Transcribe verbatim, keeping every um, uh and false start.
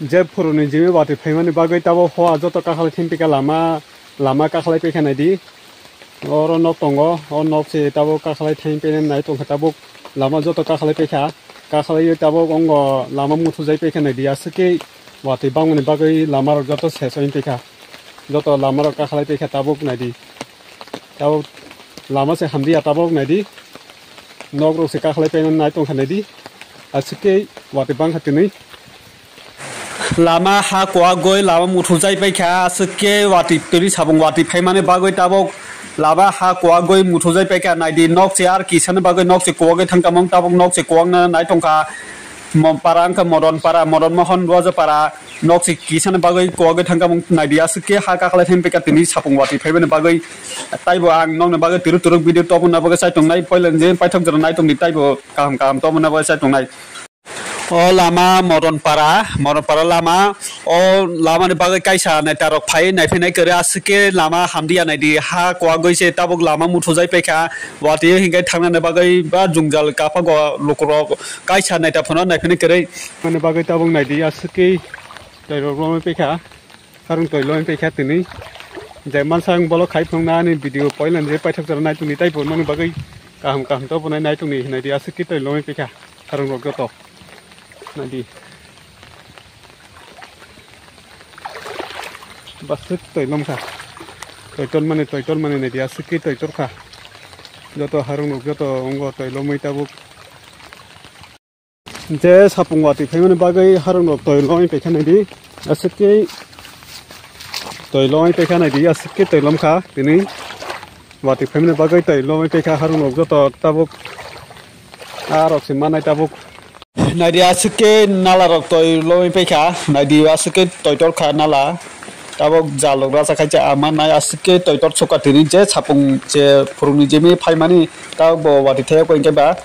Je phuruni jimi watwi phaimani bagwi tabuk hoa joto kakhalai thengpikha lama, lama kakhalai paikha naidi. Oro nok tongo, o nok se tabuk kakhalai thengpinai nai tongkha tabuk lama joto kakhalai paikha. Kakhalai tabuk ongo lama muthujai paikha naidi aswk khe watwi bangmani bagwi lama rok joto ses oi paikha. Joto lama rok kakhalai paikha tabuk naidi. Tabuk lama se hamdiya tabuk naidi. Nok rok se kakhalai painani nai tongkha naidi. Aswk khe watwi bangkha tini. Lama ha kuagwi lama muthujai paikha, aswk khe watwi tini sapung watwi phaimani bagwi tabuk lama ha kuagwi muthujai paikha. Naidi nok se ar kisani bagwi nok se kuagwi thangkha mung tabuk nok se kuagna nai tongkha. Mo-, para wngkha Modon para, Modon Mohon Rajapara. Nok se kisani bagwi kuagwi thangkha mung naidi aswk khe ha kakhalai thangpikha tini sapung watwi phaimani bagwi. Taibo ang nokni bagwi twrwk twrwk video tobona bagwi chai tongnai, poilani je paithak jora nai tongdi taibo kaham kaham tobona bagwi chai tongnai. O lama Modon para, Modon para lama, o lamani bagwi kaisa naita rok phai naiphainai kwrwi aswk khe lama hamdiya naidi ha kuagwi se tabuk lama muthujai paikha, watwi hinkhe thangnani bagwi ba jwngjal kaphago lukurok kaisa naita phano naiphainai kwrwi. Ani bagwi tabuk naidi aswk khe. Twi rok lomwi paikha, harung twi lomwi paikha tini. Je mansa ang bolok khai phunukna ani video poilani je paithak jora nai tongdi taibo nokni bagwi kaham kaham to bo nai nai tongdi hinai di aswk khe twi lomwi paikha harung rok joto. Nai di. Baswk twi lomkha. Twi tormani twi tormani nai di aswk khe twi torkha. Joto harung rok joto ongo twi lomwi tabuk. Je sapung watwi phaimani bagwi harung rok twi lomwi paikha naidi. Aswk khe twi lomwi paikha naidi, aswk khe twi lomkha tini. Watwi phaimani bagwi twi lomwi paikha harung rok joto tabuk. A rok se manai tabuk. Naidi aswk khe nala rok twi lomwi paikha. Naidi aswk khe twi torkha nala. Tabuk jalok rasa khai cha ama nai aswk khe twi tor sukha tini je sapung je phurungni jemi phaimani tabuk bo watwi thaya koi hinkhe ba.